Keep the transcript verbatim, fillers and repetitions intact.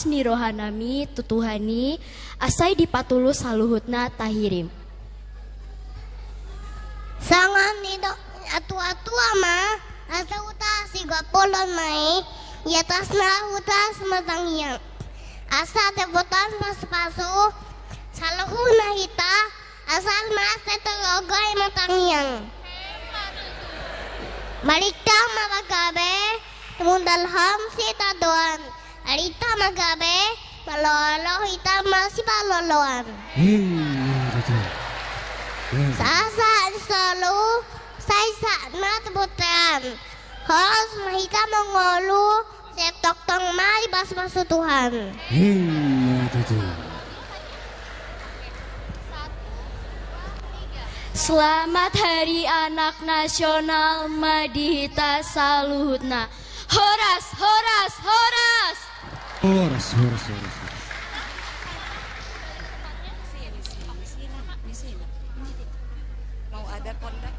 ni rohanami tu Tuhan i, asa i dipatulus saluhutna tahirim. Songon nidok ni natuatua ma, asa huta sigompolon ma i, di atasna huta simatangiang. Asa dapotan pasupasu saluhutna hita, asal ma sai tologa i matangiang. Marhite ma pagabe, tumundalhon sitadoan. Marhite ma pagabe, malolo hita ma sipaloloan. Sahat-sahat ni solu, sai sahat ma tu bontean. Horas ma hita mangolu, sai tongtong ma dipasupasu Tuhan. Selamat Hari Anak Nasional ma di hita saluhutna. Horas, horas, horas. Horas, horas, horas. Mau ada kondak?